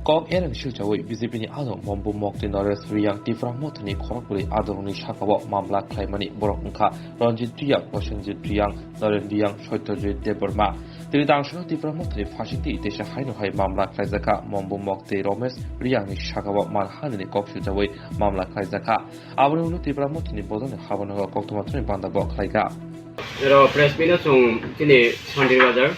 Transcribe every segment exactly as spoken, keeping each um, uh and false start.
Kok era ni silchawi B J P ni adong Mombu Mokti Naresh Riyang Tipra Mothani khorokbwrwi adorokni sakao mamla khlaimani borok wngkha Ranjit Riyang, Prosenjit Riyang, Naren Riyang, Satyajit Debbarma. Tini tangshino Tipra Mothani phasingtwi teisa haino hai mamla khlaijakha. Mombu Mokti Romesh Riyangni sakao manhanini kok silchawi mamla khlaijakha. Aboni ulo Tipra Mothani bodolni habanogo koktwma thani banda bo khlaikha. Ero press meet o chwng chini Santir Bazar,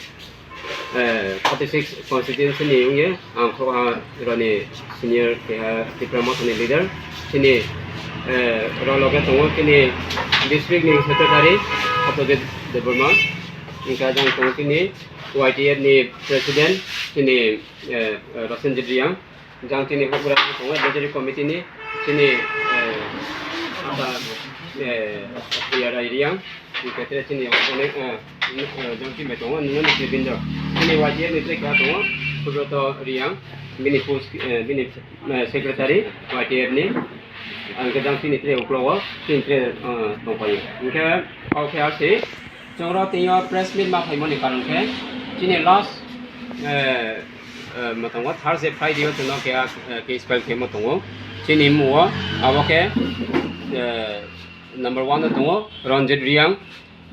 eh, forty six constituency ni wngya, ang kho ha roni senior keha Tipra Mothani leader, chini, eh, rolo khe tongo chini district ni secretary Satyajit Debbarma, wngkha jang tongo chini Y T F ni president chini, eh, Rasenjit Riyang. Jang chini hukbra tongo advisory committee ni chini, eh, ata, eh, Priya Rai Riyang, ketre chini onek, eh, eh, jang chini tongo, nini ni Tribindra. Chini Y T F ni tre kha tongo, Subroto Riyang, bini post, eh, bini, eh, secretary Y T F ni. Ang ke jang chini tre uklogo, chini tre, eh, tongpaio. Hingke, kau khe asi. Chwngno twiyo press meet ma phaimani karon khe chini last, eh, eh, ma tongo Thursday, Friday o chwngno keha, eh, case file khaima tongo. Chini muo abo khe, eh, number one o tongo Ranjit Riyang,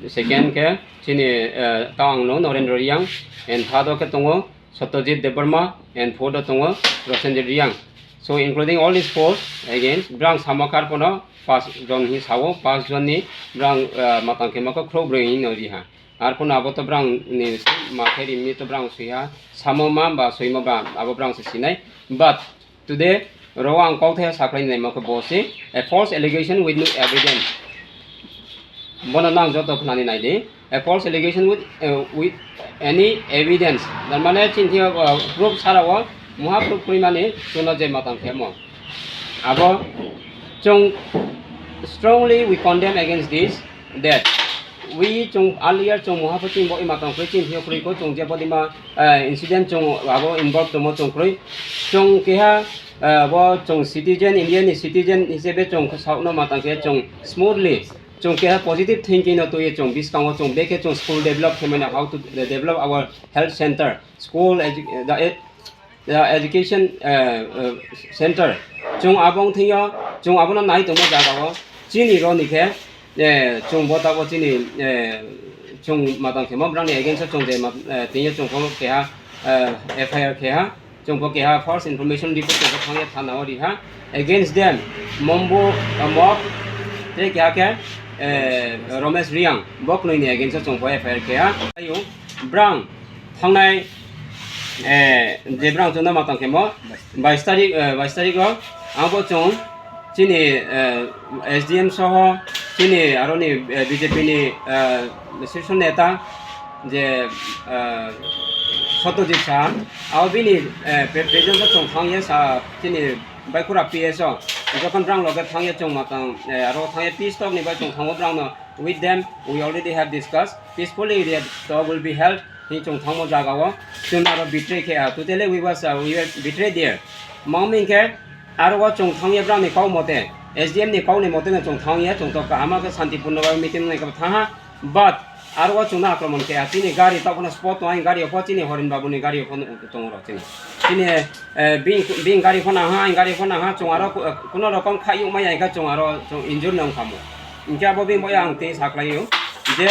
second khe chini, eh, tang no Narendra Riyang, and third o khe tongo Satyajit Debbarma and fourth o tongo Rasenjit Riyang. So including all these four, again, brang samakar pono pas jon hi sao, pas jon ni brang, ah, matang khe mako khro broi hi no riha. Ar pono abo to brang ni ma khe rimni to brang suiha, samo ma ba soimo ba abo brang se sinai. But today, ro ang kok the saklai nai mako bo se, a false allegation with no evidence. Bono nang joto khnani naidi. A false allegation with, uh, with any evidence. Tar mane chini thik, uh, proof sara o, muha proof kwrwi mani chwngno je matang khemo. Abo chwng strongly we condemn against this, that we chwng earlier chwng muha pho chini bo matang kwrwi chini thik kwrwi ko chwng je bodima, uh, incident chwng abo involve tongmo chwng kwrwi. Chwng keha, uh, bo chwng citizen, India ni citizen hisebe chwng saokno matang khe chwng smoothly Chwng keha positive thinking no twiwi chwng bwskango chwng bekhe chwng school develop khe mano, how to develop our health center, school edu-, the ed-, the education, eh, eh, center. Chwng abo wngthwio, chwng abono nai tongma jagao chini roni khe, eh, chwng bo tabok chini, eh, chwng matang khe ma brangni against o chwng je ma, eh, tini chwng phano keha, eh, F I R khe ha. Chwng bo keha first information report chwng bo thangya thana o riha. Against them, Mombu, uh, Mok, tei keha khe, eh, Romesh Riyang, bo kwnwi ni against o chwng bo F I R keha. Ayo, brang thangnai, eh, je brang chwngno matang khe mo, bais tarik, eh, bais tarik o, ang bo chwng chini, eh, S D M soho chini aroni, eh, B J P ni, eh, Shirsh Neta je, eh, Satyajit Saha, abo bini, eh, pre-, presence o chwng thangya sa chini Baikura P S o, jokhon brang loge thangya chwng matang, eh, aro thangya peace talk ni bai chwng thango brang no, with them we already have discussed peacefully that talk will be held. Hi chwng thangmo jagao chwng aro betray khe, ah, totally we was, ah, we were betrayed there. Mangmi khe aro o chwng thangya brang ni kok mote, S D M ni kok ni mote no chwng thangya, chwng to kaham khe santipurno bai meeting nai khe thangha, but aro o chwngno akromon khe, ah, chini gari tokno spot no, ani gari o pho chini Horen Babu ni gari o pho tongo rok chini. Chini, eh, bini, bini gari pho nangha, ani gari pho nangha, chwng aro ku-, eh, kuno rokom khaiyuk maya khe chwng aro chwng injured no wngkha mo. Hinkhe abo bini boya ang tei saklaio je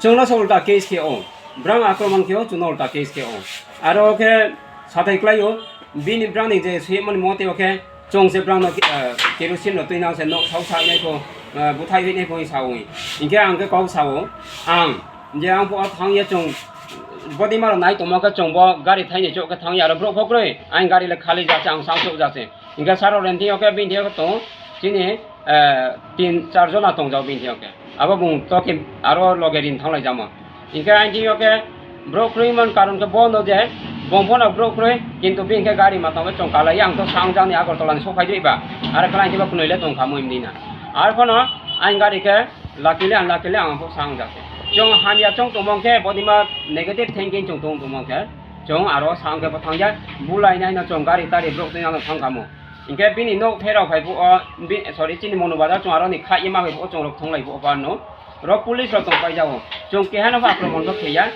chwngno se ulta case khe o. Brang akromon khe o, chwngno ulta case khe o. Aro khe sathai klaio, bini brangni je suyamani mote o khe, chwng se brangno, eh, kerosene no twi nang se nok thok sa nai kho, eh, buthai hwi nai kho sa wi. Hinkhe ang khe kok sao, ang je ang pho thangya chwng bodima rok nai tongma khe chwng bo gari thaini chok khe thangya aro borok pho kwrwi, ang gari le khali ja se, ang sang chok ja se. Hinkhe saro renti o khe bini thik tongo, chini, eh, tin char jona tongjao bini thik o khe. Abo bung to khe aro loge rin thanglai jamo. Hinkhe ang thik o khe borok kwrwi man karon khe bono je bong phano borok kwrwi, kintu bini khe gari matang bai chwng kalai ang to sang jani Agartala ni sok phai dui ba. Aro khe ang khe bo kwnwi le tong kha mui mni na. Ar phano ang gari khe luckily, unluckily ang bo sang ja khe. Chwng hamya chwng tongmong khe bodima negative thinking chwng tong tongmong khe. Chwng aro sang khe bo thangya, bulai nai no chwng gari tari borok twi ano thang kha mo. Hinkhe bini nok pherok phai phuo, bi-, sorry, chini Monu Bazar chwng aroni khaiyama phai phuo chwng rok thonglai phuo pano. Rok police rok tong paijao. Chwng keha no akromon rok kheya.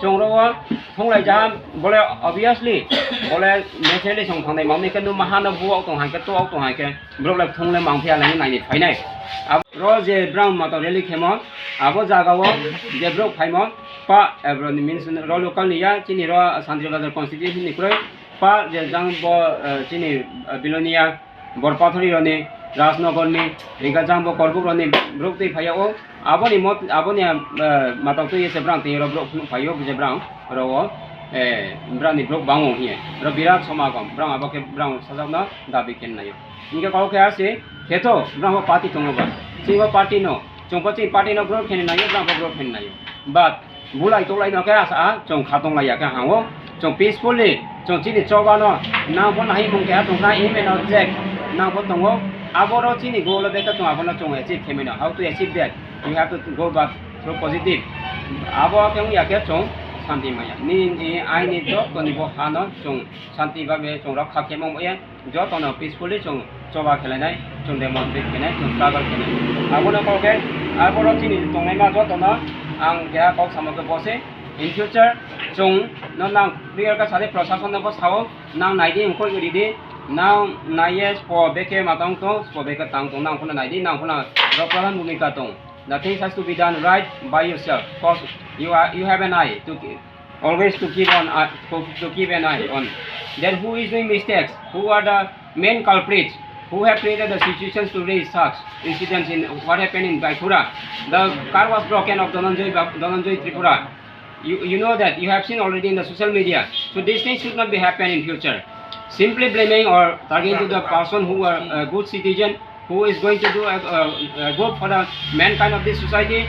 Chwng ro o thunglai ja bole obviously bole naturally chwng thangnai mamni khe numa hano buwak tong hai khe tuwak tong hai khe borok le thungle mangphiya lai nai phainai. Abo ro je Brown Mata rally khemo abo jaga o je borok phaimo pa, eh, bro ni means ro local ni ya chini ro Santri Bazar constituency ni kwrwi pa je jang bo, eh, chini, eh, Bilonia Borpathori roni, Rajnagar ni, hingke jang bo Korbuk roni borok twi phaiya o. Aboni mot, aboni, eh, matok twi se brang twi rok borok phunuk phai o, je brang ro o, eh, brang ni borok bango hiye. Ro birat somagom, brang abo khe brang sajak no dabi khe naio. Hingke kok khe ase, kheto brang bo party tongo ba. Chini bo party no, chwng bo chini party no borok khe naio, brang bo borok khe naio. But bulai tolai no khe asa, ah, chwng kha tong lai ya khe hang o. Chwng peacefully, chwng chini choba no, nang bo nahimung keha tong kha, aim and object, nang bo tongo. Abo ro chini goal o beka chwng abo no chwng achieve khe mano. How to achieve that? We have to go back through positive. Abo khe wng ya khe chwng santi maya. Ni, ni, aini joto ni bo ha no chwng santi ba be chwng rok kha khe mong ye. Jotono peacefully chwng choba khelainai, chwng demonstrate khainai, chwng struggle khainai. Abono kok khe, arporo chini tongnaima jotono ang keha kok samo khe bo se, in future chwng no nang clear khe sadi, proshasonno bo sao, nang naidi wngkoi ridi, nang naiye spo bekhe matang tong, spo bekhe tang tong, nang phano naidi, nang phano rok pradhan bhumika tong. The things has to be done right by yourself, 'cause you are, you have an eye to always to keep on, uh, to, to keep an eye on. Then who is doing mistakes? Who are the main culprits who have created the situations to raise such incidents in what happened in Baikura? The car was broken of Dhananjay Bab-, Dhananjay Tripura. You, you know that, you have seen already in the social media. So these things should not be happen in future. Simply blaming or targeting to the person who are a good citizen, who is going to do a, a, a good for the mankind of this society,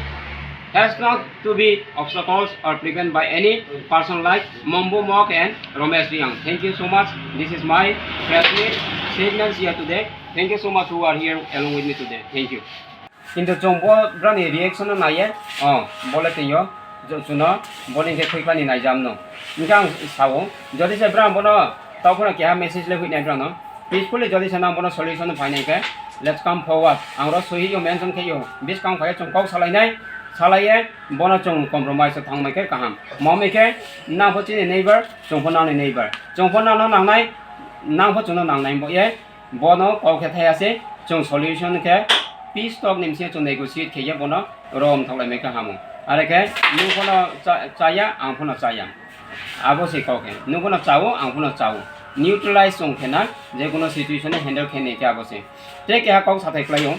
has not to be obstacles or prevent by any person like Mambo Mok and Romesh Riang. Thank you so much. This is my press meet statements here today. Thank you so much who are here along with me today. Thank you. Kintu chwng bo brani reaction no naiye, oh, bole twiyo, jo-, chuno boni khe khuiphani naijamno. Hingke ang sao, jodi se brang bono tauphano keha message le huinai brano, peacefully jodi se nang bono solution phainai khe, let's come forward. Ang ro sohi yo mention khe yo, biskang phai chwng kok salainai, salaiye bono chwng compromise o thangmai khe kaham. Momai khe nang pho chini neighbor, chwng pho nangni neighbor. Chwng pho nangno nangnai, nang pho chwngno nangnai bo ye. Bono kok khe thaya se, chwng solution khe peace talk ni bisingo chwng negotiate khaiya bono rom thok lai mai kha hamo. Are khe nwng phano cha-, chaya, ang phano chaya. Abo se kok khe. Nwng phano chao, ang phano chao. Neutralize chwng khe na, je kono situation no handle khe ni khe abo se. Tei keha kok sathai kwlaio.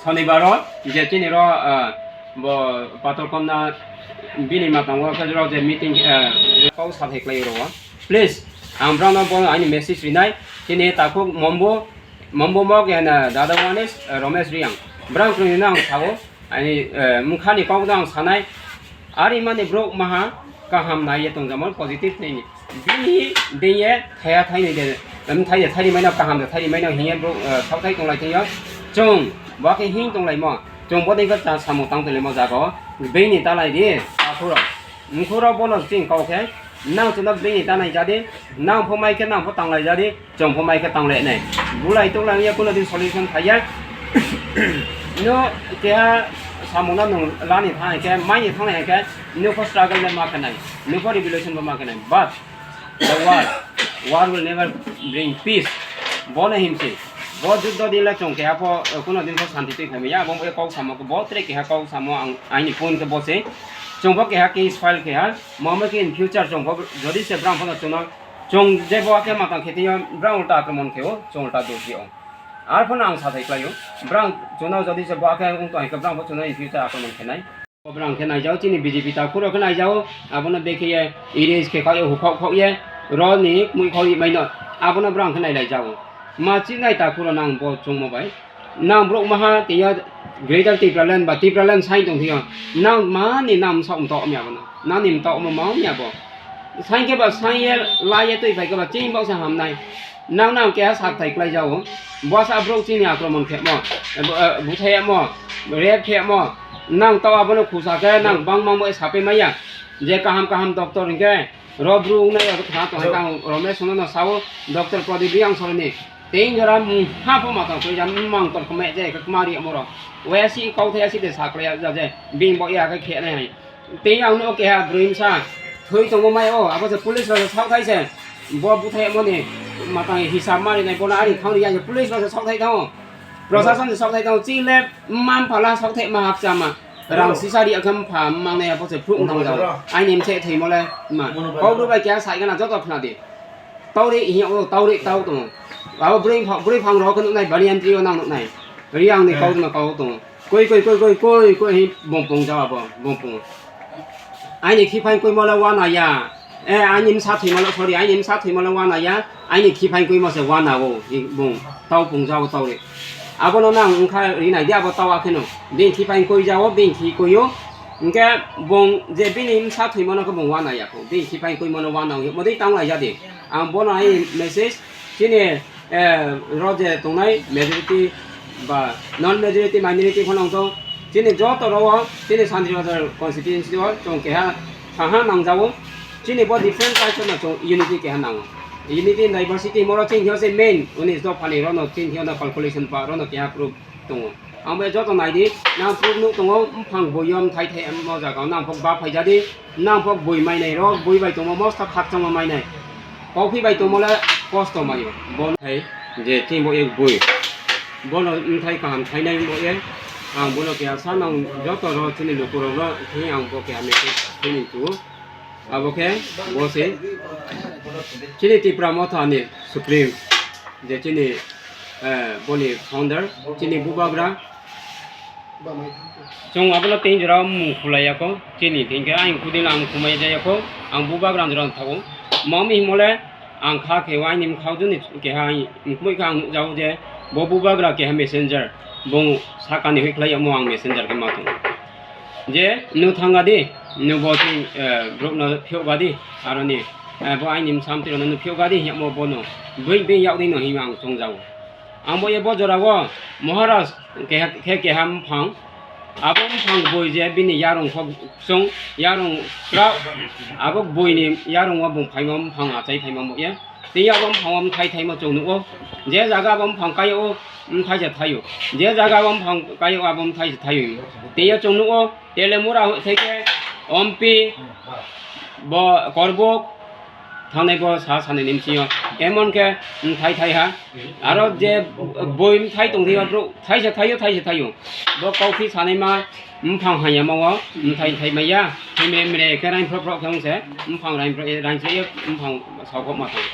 Shonibar o je chini ro, ah, bo pathor komna bini matang o khe ro je meeting, ah, kok sathai kwlaio ro. Please, ang brano bo ani message rinai, chini takhuk Mombo, Mombo Mok and, uh, the other one is, uh, Romesh Riang. Brang kwrwino ang sao, ani, uh, mungkhani kokno ang sanai, ari mani borok maha kaham naiye tongjamo positive nini. Bini deye thaya thaini de, em, thai de thairi maino kaham de thairi maino hiye borok, uh, thok thai tonglai thangyo. Chwng, bo khe hing tonglaimo, chwng bodei khe cha samung tang tonglaimo jaga o. Bini talai di, akhurok. Nkhoro bono chini kok khe, nang chwngno bini tanai jadi, nang pho mai khe nang pho tanglai jadi, chwng pho mai khe tanglai nai. Bulai tonglang ya kuno din solution phaiya. No keha samungno nwng lani thang khe, mai ni thang khe, no pho struggle le ma khe nai, no pho revolution bo ma khe nai. But the war, war will never bring peace. Bono himse. Bo juddo din le chwng keha pho, eh, kuno din pho santi twi phaimaya. Abo bo kok samo khe bo tre keha kok samo ang, aini phone khe bo se. Chwng bo keha case file keha. Mamo khe in future chwng bo jodi se brang phono chwngno chwng je bo khe matang khe twiyo brang ulta akromon khe o, chwng ulta doshi o. Ar phono ang sathai khlaio. Brang chwngno jodi se bo khe wng tong khe brang pho chwngno in future akromon khe nai. Borok khe naijao, chini B J P takhuk rok khe naijao, abono bekhe ye erase khe kok ye, hukhok khok ye, roni mui khok ye maino, abono borok khe nailaijao. Ma chinai takhuk rok nang bo chwngmo bai, nang borok maha tei ya Greater Tipraland ba Tipraland sai tong thio, nang mani nang sok mtok mi abono, nani mtok mo ma mi abo. Saingkhe ba saingye laiye twi phaikhe ba chini boksa hamnai. Nang nang keha sak thai khlaijao. Bwsa borok chini akromon khemo, eh, bu-, eh, buthayamo, rape khemo. Nang tao abono khusa khe nang bangma mo sape maya. Je kaham kaham doctor hinkhe ro bru wngnai abo thang tong hai tang Romesh no sao doctor Pradip Riang soroni. Tei jora mungha pho matang koi jam mang tor khmai je khe kmari amoro. Waya si kok thaya si de sakle ya je bing bo ya khe khe nai hai. Tei ang no keha bwrwi msa, Thwi tongo mai o, abo se police rok se sok thai se. Bo buthai moni matang hisab mari nai bono ani thangri ya police rok se sok thai thango. Prosason se sok thai thango. Chini le mma mpha la sok thai ma hap chama. Rang sisa ri akham pha mang nai abo se phuk nang jao. Aini mse thwi mo le ma. Kok ru bai kya sai gana joto khna di. Tauri hiya o tauri tau tongo. Abo bwrwi pha-, bwrwi phang rok nuknai bani entry o nang nuknai. Ri ang ni kau tongma kau tongo. Koi, koi, koi, koi, koi, koi, hi bongpong jawa bo, bongpong. Aini khiphai koi mala wana ya. Eh, aini msa thwi mala, sorry, aini msa thwi mala wana ya. Aini khiphai koi masa wana o, hi bong, tau pong jawa tau re. Abo no nang wngkha rinai di abo tau akheno. Bini khiphai koi jawo, bini khi koi o. Hingke bong je bini msa thwi mano khe bong wana ya kho. Bini khiphai koi mano wana o, modei tang lai jadi. Ang bono ai message, chini eh, rok je tongnai majority ba non majority minority phano wngtong, chini joto rok o chini Santri Bazar constituency o chwng keha saha nangjago, chini bo different culture no chwng unity keha nango, unity in diversity himo rok chini hiyo se main unis dophani rok no chini hiyo no calculation ba rok no keha proof tongo. Ang bai joto nai di, nang phuk nuk tongo, mphang bui o mthai thai mo jaga o, nang phok ba phai jadi, nang phok bui mai nai ro, bui bai tongmo mosta khakchangma mai nai. Coffee bai tongmo le kosto mai o. Bo hai je tin bo ek bui. Bono mthai kaham khainai bo e. Ang bono keha sa nang joto ro chini luku rok no thini ang bo keha message thini tu. Abo khe bo se chini Tipra Motha ni Supreme, je chini, eh, boni founder, chini bubagra. Chwng abono tin jora mung khulai yako, chini tin khe ang kudin ang khumai jaya ko, ang bubagra jora thago. Mami himole ang kha khe waini mkhau juni keha ang khumai kha ang nukjago je bo bubagra keha messenger, bo sakani hoi khlai yamo ang messenger khe ma tongo. Je, nw thanga di, nw bo chwng, eh, borok no phiyok ga di, aro ni, eh, bo aini bwsa mtwi rok no nw phiyok ga di, hiyamo bono, bui, bui yak di no hima ang chwng jago. Ang bo ye bo jora o, Maharaj, keha, khe keha mphang, abo mphang bui je bini yarung kho chwng, yarung kra, abo bui ni yarung o bung phaima mphang achai phaima mo ye. Tei abo mphang o mthai thaima chwng nugo. Je jaga abo mphang kai o mthai se thaio. Je jaga abo mphang kai o abo mthai se thaio. Tei o chwng nugo Telemura theke Ompi bo Korbuk thangnai bo sa sani ni msio. Emon khe mthai thai ha. Aro je boi mthai tong thio bro thai se thaio thai se thaio. Bo kaupi sanai ma Mphang hanya mo o, mthai thai maya, thimre mre khe rain phro phro khe wngse, mphang rain phro, rain phro ye, mphang saukok ma thang.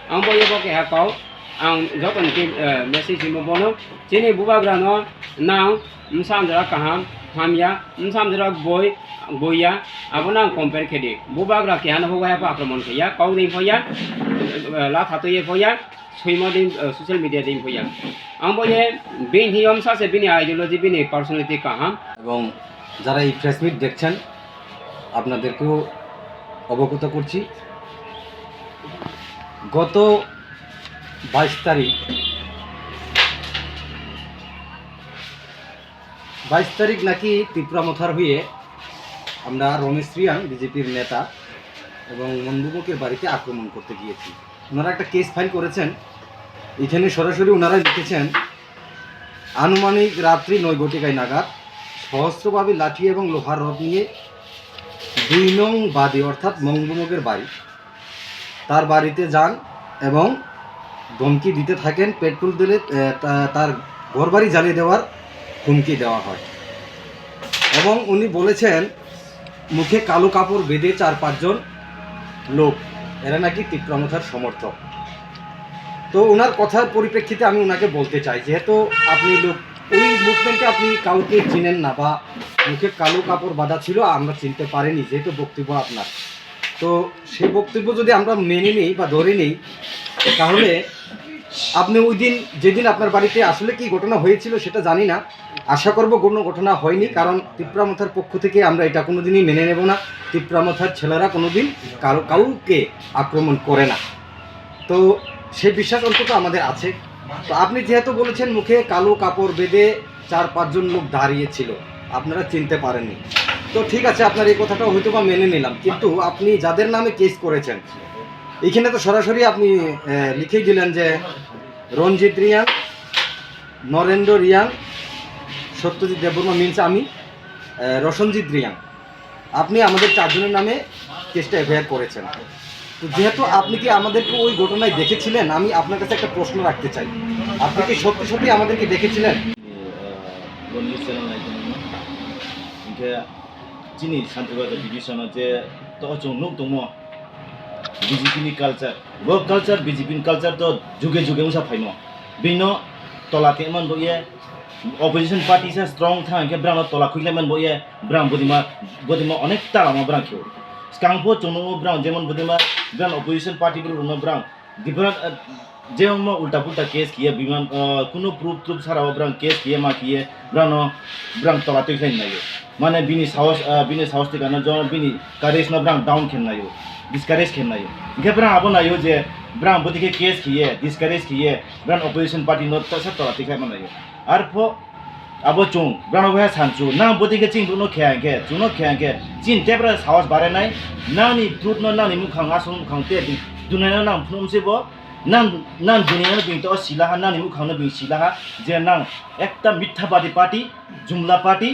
Ang bo ye bo keha kau, ang joto ni, eh, message himo bono, chini bubagra no nang, msa amjora kaham, hamya, msa amjora boi, boiya, abo nang compare khe di. Bubagra keha no bo waya pa akromon khe ya, kau ni pho ya, eh, la thato ye pho ya, Swimo din, eh, social media din puya. Ang bo ye, bini hiyo msa se bini ideology, bini personality kaham. এবং যারা এই press meet দেখছেন, আপনাদেরকেও অবগত করছি। গত বাইশ তারিখ, বাইশ তারিখ নাকি তিপ্রা মথার হয়ে আমরা রমেশ রিয়াং, বিজেপির নেতা, এবং মনবুমকের বাড়িতে আক্রমণ করতে গিয়েছি। ওনারা একটা কেস ফাইল করেছেন, এখানে সরাসরি ওনারা লিখেছেন, আনুমানিক রাত্রি নয় ঘটিকায় নাগাদ সশস্ত্রভাবে লাঠি এবং লোহার রড নিয়ে দুই নং বাদী অর্থাৎ মংবুমকের বাড়ি, তার বাড়িতে যান এবং ধমকি দিতে থাকেন, পেট্রোল দিলে, এ, তা-, তার ঘরবাড়ি জ্বালিয়ে দেওয়ার হুমকি দেওয়া হয়। এবং উনি বলেছেন, মুখে কালো কাপড় বেঁধে চার পাঁচজন লোক, এরা নাকি তিপ্রা মথার সমর্থক। তো ওনার কথার পরিপ্রেক্ষিতে আমি ওনাকে বলতে চাই, যেহেতু আপনি লোক, ওই মুভমেন্টে আপনি কাউকে চিনেন না বা মুখে কালো কাপড় বাঁধা ছিল, আমরা চিনতে পারিনি, যেহেতু বক্তব্য আপনার। তো সেই বক্তব্য যদি আমরা মেনে নিই বা ধরে নিই, তাহলে আপনি ওই দিন, যেদিন আপনার বাড়িতে আসলে কি ঘটনা হয়েছিল সেটা জানি না, আশা করব কোনো ঘটনা হয়নি, কারণ তিপ্রা মথার পক্ষ থেকে আমরা এটা কোনোদিনই মেনে নেব না। তিপ্রা মথার ছেলেরা কোনোদিন কারো, কাউকে আক্রমণ করে না। তো সেই বিশ্বাস অন্তত আমাদের আছে। তো আপনি যেহেতু বলেছেন মুখে কালো কাপড় বেঁধে চার পাঁচজন লোক দাঁড়িয়েছিল, আপনারা চিনতে পারেননি। তো ঠিক আছে, আপনার এই কথাটা হয়তো বা মেনে নিলাম, কিন্তু আপনি যাদের নামে কেস করেছেন, এখানে তো সরাসরি আপনি, আহ, লিখেই দিলেন যে রঞ্জিত রিয়াং, নরেন্দ্র রিয়াং, সত্যজিৎ দেববর্মা মিন্স আমি, আহ, রোশনজিৎ রিয়াং। আপনি আমাদের চারজনের নামে কেসটা এফআইআর করেছেন। তো যেহেতু আপনি কি আমাদেরকে ওই ঘটনায় দেখেছিলেন, আমি আপনার কাছে একটা প্রশ্ন রাখতে চাই, আপনি কি সত্যি সত্যি আমাদেরকে দেখেছিলেন? Boni channel nai tongmani. Hingke chini Santibaja division o je to chwng nuk tongmo B J P ni culture. Bo culture, B J P ni culture to juge juge wngsa phaimo. Bino tola tengman bo ye opposition party sa strong thang hingke brang no tola khuiklai man bo ye brang bodima, bodima onek ta lama brang kheo. Skang pho chwng nuk brang jemon bodima brang opposition party bwrwi rok no brang Different, uh, jemon ulta pulta case khiye biman, uh, kunu proof proof sara o brang case khiye ma khiye brano brang tola twi khlai nayo. Mane bini sahos, uh, bini sahos tikano jo bini courage no brang down khen nayo, discourage khen nayo. Hingke brang abo nayo je brang bwtwi khe case khiye, discourage khiye brang opposition party no tasa tola twi khlai ma nayo. Arpho Abo chwng, brano wngkha sansu, nang bwtwi khe chini bwrwino khe hwnkhe, chwngno khe hwnkhe, chini tebra sahos barenai, nangni truth no, nangni mukhang, asol mukhang te di-, dunai no nang phunuk se bo, nang, nang dunai no bini to sila ha, nangni mukhang no bini sila ha, je nang ekta mithabadi party, jumla party,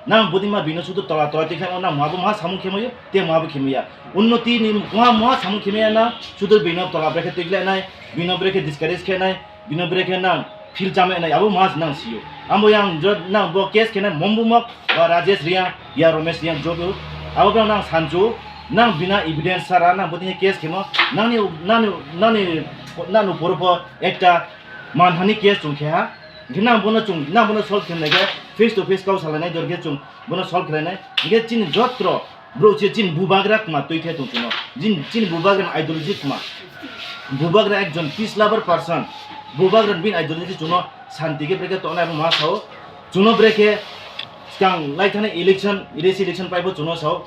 nang bwtwi ma bini sudu tola tola tikhlai nang ma bo ma samung khemayo, te ma bo khemaya. Unnoti ni ma, ma samung khemaya na, sudu bini tola brekhe tikhlai nai, bini brekhe discourage khe nai, Bino bere khe nang feel chama nai, abo mas nang sio. Amo yang jo nang bo case khe nang Mombu Mok ba Rajesh Reang ya Romesh Reang jo bo. Abo bo nang sanjo, nang bina evidence sara nang bo tini case khe mo, nangni, nangni, nangni, nangni poro pho ekta manhani case chung khe ha. Hingkhe nang bono chung, nang bono solve khe nai khe face to face kau salai nai dor khe chung bono solve khe nai. Hingkhe chini jotro Bro, che chini bubagra kma twi khe tong chwngno. Jin-, chini bubagra ideology kma. Bubagra ekjon peace lover person. Bubagra bin ideology chwngno santi khe brekhe tongnai abo ma sao. Chwngno brekhe skang lai thani election, res election paibo chwngno sao.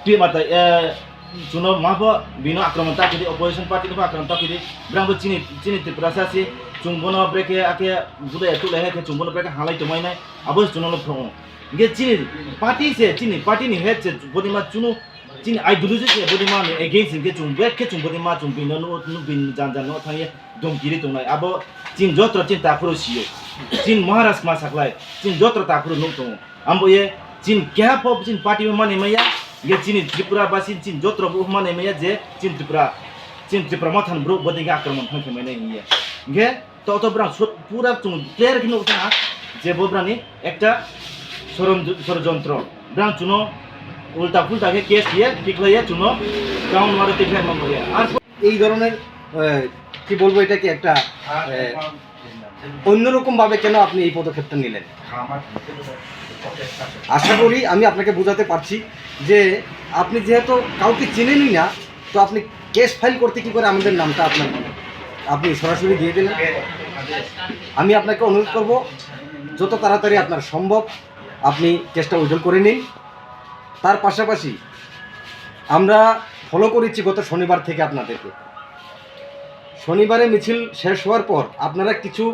Twi mata, eh, chwngno ma pho bino akromon ta khidi, opposition party no pho akromon ta khidi. Brang bo chini, chini Tripura sa si chwng bono brekhe akhe budai tu lai khe chwng bono brekhe halai tongmai nai. Abo chwngno no phungo. Hingke chini party se, chini party ni head se, body ma chunu, chini ideology se, body ma ni against hingke chung, bek khe chung body ma chung bini no, no, bini jan jan no thangye domkiri tongnai. Abo chini jotro chini takhuro siyo. Chini Maharaj ma saklai, chini jotro takhuro nuk tongo. Ambo ye chini keha pop chini party ma mani maya, ye chini Tripura basi chini jotro bo mani maya je chini Tripura, chini Tripura ma than bro body ga akromon thang khe mane hiye. Hingke To, to brang sut-, pura chung clear khe nukha je bo brani ekta soron-, ষড়যন্ত্র. Brang chuno ulta pulta khe case diye, tikhlaiye chuno town waro tikhlai mangkhe. Ar এই ধরনের, আহ, কি বলবো, এটা কি একটা, আহ, অন্যরকম ভাবে কেন আপনি এই পদক্ষেপটা নিলেন? আশা করি আমি আপনাকে বোঝাতে পারছি যে আপনি যেহেতু কাউকে চেনেনই না, তো আপনি কেস ফাইল করতে কি করে আমাদের নামটা আপনার, আপনি সরাসরি দিয়ে দিলেন? আমি আপনাকে অনুরোধ করব, যত তাড়াতাড়ি আপনার সম্ভব আপনি কেসটা উইথড্র করে নিন। তার পাশাপাশি আমরা ফলো করেছি গত শনিবার থেকে আপনাদেরকে। শনিবারে মিছিল শেষ হওয়ার পর আপনারা কিছু,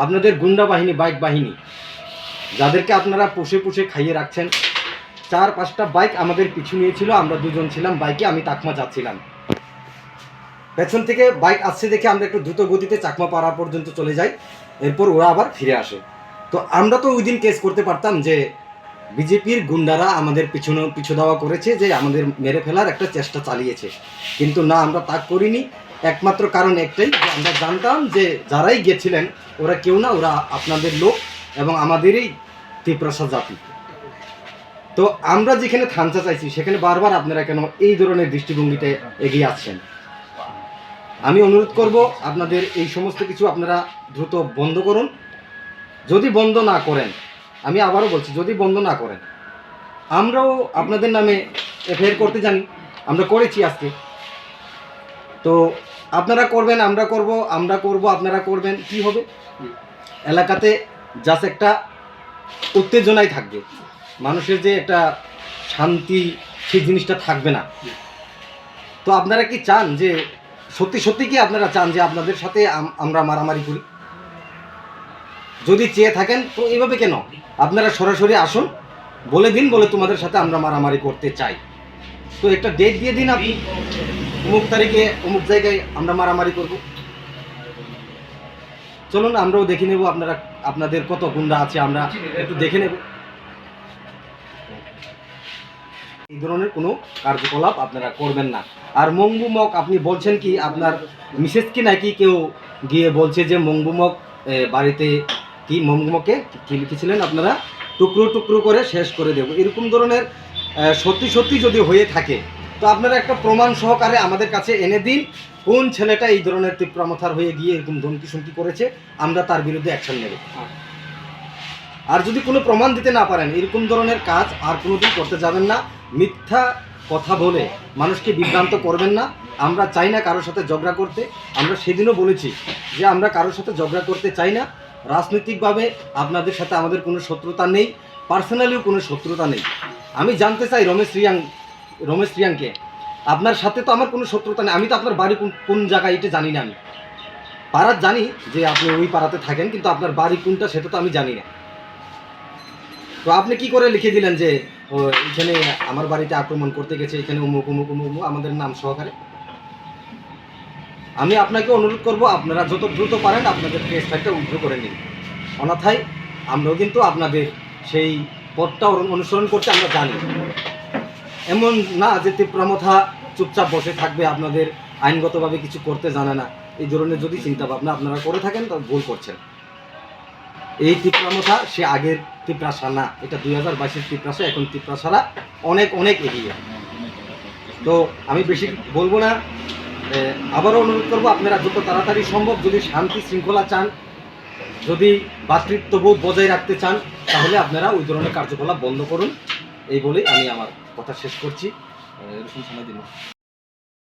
আপনাদের গুন্ডা বাহিনী, বাইক বাহিনী, যাদেরকে আপনারা পুষে পুষে খাইয়ে রাখছেন, চার পাঁচটা বাইক আমাদের পিছু নিয়েছিল, আমরা দুজন ছিলাম বাইকে, আমি চাকমা যাচ্ছিলাম। পেছন থেকে বাইক আসছে দেখে আমরা একটু দ্রুত গতিতে চাকমা পাড়া পর্যন্ত চলে যাই, এরপর ওরা আবার ফিরে আসে। তো আমরা তো ওই দিন কেস করতে পারতাম যে বিজেপির গুন্ডারা আমাদের পিছনে, পিছু ধাওয়া করেছে, যে আমাদের মেরে ফেলার একটা চেষ্টা চালিয়েছে, কিন্তু না, আমরা তা করিনি। একমাত্র কারণ একটাই যে আমরা জানতাম যে যারাই গেছিলেন ওরা কেউ না, ওরা আপনাদের লোক এবং আমাদেরই তিপ্রাসা জাতি। তো আমরা যেখানে থামতে চাইছি সেখানে বারবার আপনারা কেন এই ধরনের দৃষ্টিভঙ্গিতে এগিয়ে আসছেন? আমি অনুরোধ করব আপনাদের এই সমস্ত কিছু আপনারা দ্রুত বন্ধ করুন। যদি বন্ধ না করেন, আমি আবারও বলছি, যদি বন্ধ না করেন, আমরাও আপনাদের নামে এফআইআর করতে জানি, আমরা করেছি আজকে। তো আপনারা করবেন, আমরা করব, আমরা করব, আপনারা করবেন, কি হবে? এলাকাতে জাস্ট একটা উত্তেজনাই থাকবে, মানুষের যে একটা শান্তি, সেই জিনিসটা থাকবে না। তো আপনারা কি চান যে সত্যি সত্যি কি আপনারা চান যে আপনাদের সাথে আম-, আমরা মারামারি করি? যদি চেয়ে থাকেন, তো এইভাবে কেন? আপনারা সরাসরি আসুন, বলে দিন, বলে, "তোমাদের সাথে আমরা মারামারি করতে চাই।" তো একটা ডেট দিয়ে দিন আপনি, "অমুক তারিখে অমুক জায়গায় আমরা মারামারি করব।" চলুন, আমরাও দেখে নেব আপনারা, আপনাদের কত গুন্ডা আছে, আমরা একটু দেখে নেব। এই ধরনের কোনো কার্যকলাপ আপনারা করবেন না। আর মংবুমক আপনি বলছেন কি, আপনার মিসেসকে নাকি কেউ গিয়ে বলছে যে মংবুমক, এ, বাড়িতে কি মংবুমকে কি লিখেছিলেন আপনারা, "টুকরো টুকরো করে শেষ করে দেব।" এরকম ধরনের, এ, সত্যি সত্যি যদি হয়ে থাকে, তো আপনারা একটা প্রমাণ সহকারে আমাদের কাছে এনে দিন, কোন ছেলেটা এই ধরনের তিপ্রামথার হয়ে গিয়ে এরকম ধমকি-চমকি করেছে, আমরা তার বিরুদ্ধে অ্যাকশন নেব। আর যদি কোনো প্রমাণ দিতে না পারেন, এরকম ধরনের কাজ আর কোনোদিন করতে যাবেন না। মিথ্যা কথা বলে মানুষকে বিভ্রান্ত করবেন না। আমরা চাই না কারোর সাথে ঝগড়া করতে। আমরা সেদিনও বলেছি যে আমরা কারোর সাথে ঝগড়া করতে চাই না। রাজনৈতিকভাবে আপনাদের সাথে আমাদের কোনো শত্রুতা নেই, পার্সোনালিও কোনো শত্রুতা নেই। আমি জানতে চাই রমেশ রিয়াং, রমেশ রিয়াংকে, আপনার সাথে তো আমার কোনো শত্রুতা নেই। আমি তো আপনার বাড়ি কোন, কোন জায়গায় এটা জানি না আমি। পাড়া জানি যে আপনি ওই পাড়াতে থাকেন, কিন্তু আপনার বাড়ি কোনটা সেটা তো আমি জানি না। তো আপনি কি করে লিখে দিলেন যে, "ও, এখানে আমার বাড়িতে আক্রমণ করতে গেছে, এখানে অমুক, অমুক, অমুক, অমুক", আমাদের নাম সহকারে? আমি আপনাকে অনুরোধ করব, আপনারা যত দ্রুত পারেন আপনাদের প্রেস ফাইলটা উইথড্র করে নিন, অন্যথায় আমরাও কিন্তু আপনাদের সেই পথটা অনু-, অনুসরণ করতে আমরা জানি। এমন না যে তিপ্রামথা চুপচাপ বসে থাকবে, আপনাদের আইনগতভাবে কিছু করতে জানে না, এই ধরনের যদি চিন্তা ভাবনা আপনারা করে থাকেন, তবে ভুল করছেন। এই তিপ্রামথা সে আগের তিপ্রাসা না, এটা দুই হাজার বাইশের তিপ্রাসা, এখন তিপ্রাসারা অনেক, অনেক এগিয়ে। তো আমি বেশি বলবো না, এ, আবারও অনুরোধ করবো, আপনারা যত তাড়াতাড়ি সম্ভব যদি শান্তি শৃঙ্খলা চান, যদি ভ্রাতৃত্ববোধ বজায় রাখতে চান, তাহলে আপনারা ওই ধরনের কার্যকলাপ বন্ধ করুন। এই বলেই আমি আমার কথা শেষ করছি। এ, রসুন সময় দিন।